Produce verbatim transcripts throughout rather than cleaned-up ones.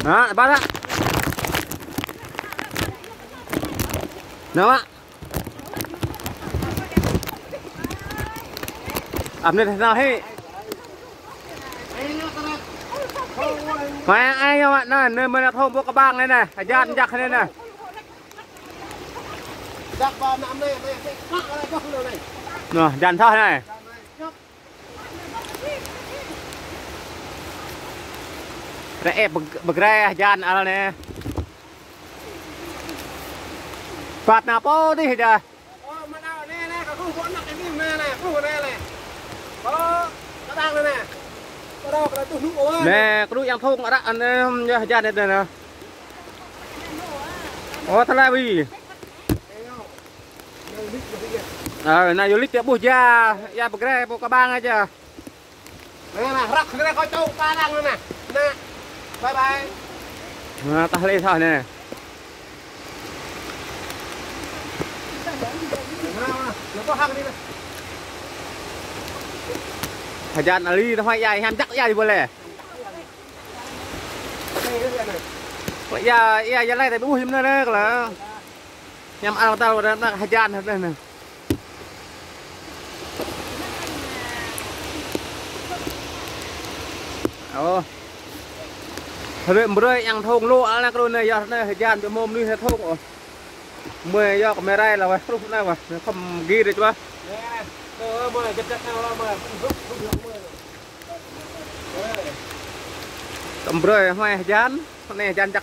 Hă, ba hă. Nao mă. Ăt anai nao hĭ. Mai ai yơh mă, anai, anai mơ̆n thŏng ƀô̆ kơƀang anai nè, hơjan jak anai nè. Nă, hơjan thâo anai. Ră ĕp bơ-, bơgre hơjan ăl anai. Păt nao pô dih dah. Nè, kơđu yang thŏng ară anai, yơh hơjan anai nè. Ơ, tơlơi ƀing. Ơ, anai yơh lip ƀuh ja, ya bơgre ƀô̆ kơƀang aja. Nè, nè, ră anai kơ čô kơđu anai nè. Nè. Bye bye. Nè, tah lĕ thâo nè. Nè, nè, nè, kơ hăng anai nè. Hơjan ali tơhmai ya, hiam jak ya ƀu lĕ. Ya, ya, ya lĕ, tơƀuh hiam nè, nè, kơ lĕ. Hiam ăl tal wơ̆t anai hơjan hơt anai nè. Ơ. Hrơi mơ̆ brơi yang thŏng lu ăl anai kơđu anai yơh anai hơjan ƀu mơ̆ mơnuih thŏng ôh. Mơi yơh kơ mơi rai lă weh truh anai weh, khŏm gir rai weh. Tơm brơi hmai hơjan, anai hơjan jak.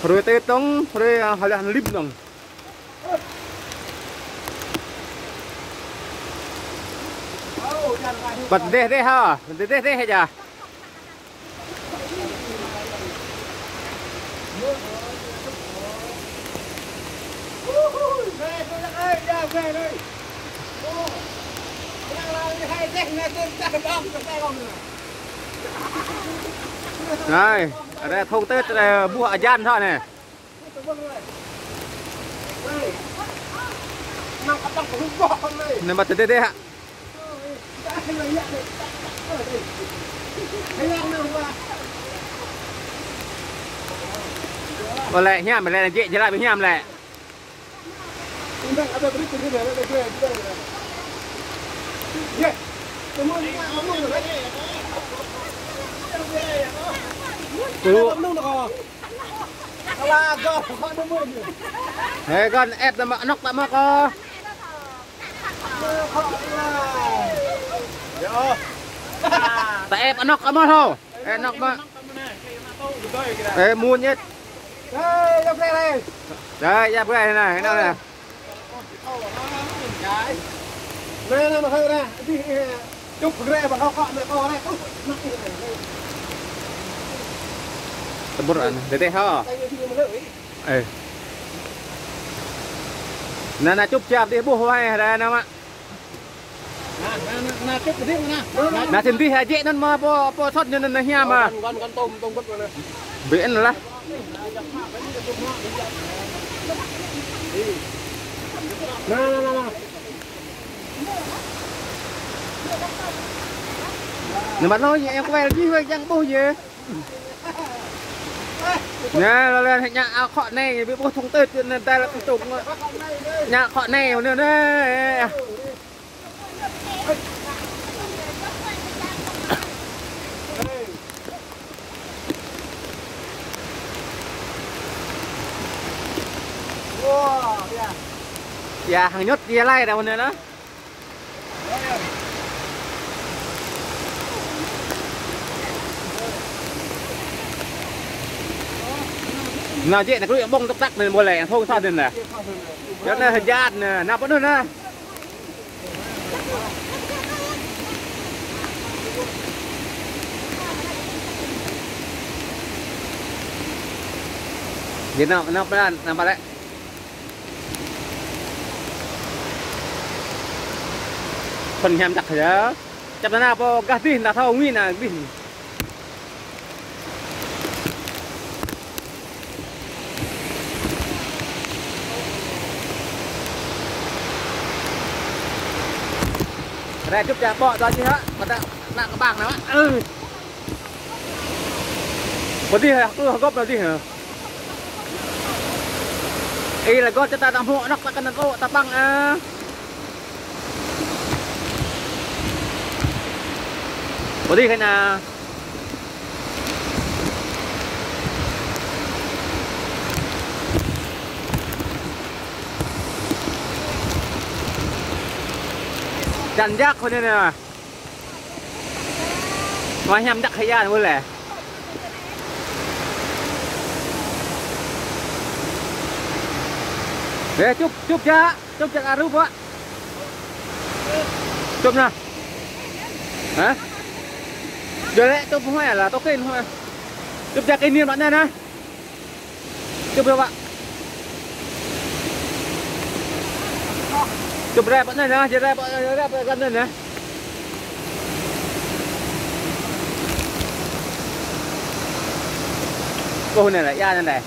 Hrơi tê tông, hrơi, a, hơleh lip nong. Băt dêh dêh ha, dêh dêh dêh aja. Anai, anai thŏng Tết anai ƀuh hơjan thâo anai. Anai mă tơdêh dêh hă. Ơ lĕ hiam lĕ, jĕ jơlai ƀu hiam lĕ. Ơ. Hê, gơ̆n ĕp tơmă anŏk tơmă kơ. Ta ĕp anŏk tơmă hô. Ĕp anŏk mă. Ê, muôn nhất. Đây, yap gai anai, anai. Nè, nè, nè, hơi nè. Đi, ê, chụp gai, bà khâu khọ, mẹ khâu gai. Tơƀut anai, dêh dêh hă. Ê. Nè, nè, chụp chap dih ƀuh wai, dah nă mă. Nă, nă, nă, chụp dih nă. Nă, chim dih hă jĕ anŭn mă, pô, pô sŏt anŭn, anŭn hiam mă. Gơ̆n, gơ̆n, gơ̆n tôm, tôm bơ̆t mă nă. Ƀing anŭn lah. Nă, nă, nă, nă. Nă, mă lơi, yang kuai dih wai, yang ƀuh yơh. Nè, lơ lơ, ñă, a, khŏ anai, ƀu ƀuh thŏng Tết, nă, tai lă kơtŭng. Ñă khŏ anai, nă, nă. Ya, hăng ñŭt, ya lai dah, nă, nă. Nă, jĕ nă, kơnuk ƀơ̆ng tŏk tăk anai, ƀu lĕ, thŏng sa anai nă. Jĕ nă, hơjan nă, nă pơ anŭn nă. Jĕ nă, nă pơ anŭn, nă pơ lĕ. Khŏn hiam čăk yơh. Čăp nă pô gah dih, nă thâo ngui nă dih. Lĕ čŭp čă ƀô̆ dua čih hă, kơ ta, ta kơƀang nao. Ư. Pơ dih hă, kơ gŏp pơ dih hă. Ih, lĕ gŏp čă ta tăm hŏ, anŏ ta kơnăn ôh, ta păng a. Pơ dih kơ na. Čăn jak khua anai nă. Wa hiam jak hơyan wơ̆t lĕ. Ê, čŭp, čŭp jak, čŭp jak arŭp wă. Čŭp nă. Hă? Jơlĕ čŭp huai lah, tŏ kên huai. Čŭp jak kên niam ƀă anai nă. Čŭp rai ƀă. Čŭp rai ƀă anai nă, jơlĕ ƀă, jơlĕ ƀă anai nă. Ôh, anai lah, ia anai lah.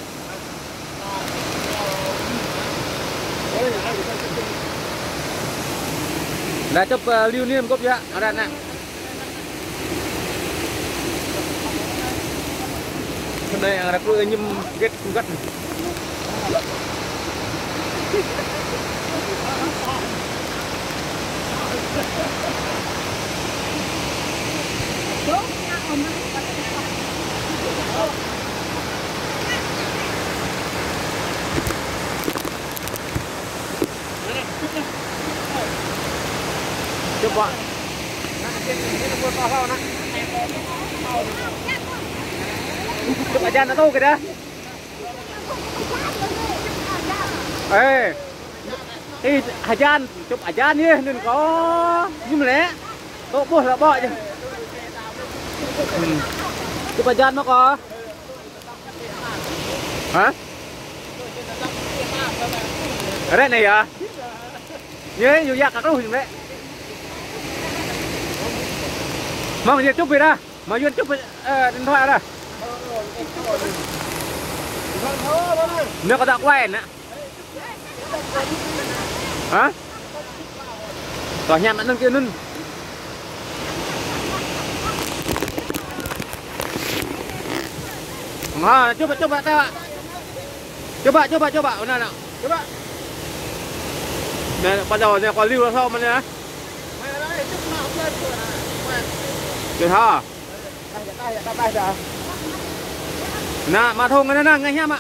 Lah čŭp, ơ, liu niam gŏp yă, arăng nă. Anai arăng kru ñim gĕt găt. Čŭp ƀă. Čŭp ajan nă tŏ kơ dah. Ê. Ih, ajan, čŭp ajan yơh, anŭn kâo. Ñŭm lĕ. Tŏ ƀuh lah ƀô̆ jĕ. Hmm. Čŭp ajan mă kâo. Hă? Rĕ anai yă. Yê, yua yak kơ kruh jing rĕ. Mơ̆ng yê čŭp ƀĕ dah. Mă Yuan čŭp, ơ, điện thoại dah. Anai kâo dŏ quay nă. Hă? Tŏ hiam anŭn kơ anŭn. Ha, čŭp, čŭp, čŭp. Čŭp, čŭp, čŭp. Anai nă. Čŭp. Anai, ƀă dŏ anai kâo liu lah sŏ mơ̆n anai. Čŭp ha. Nă, mă thŏng anai nă, ngă hiam mă.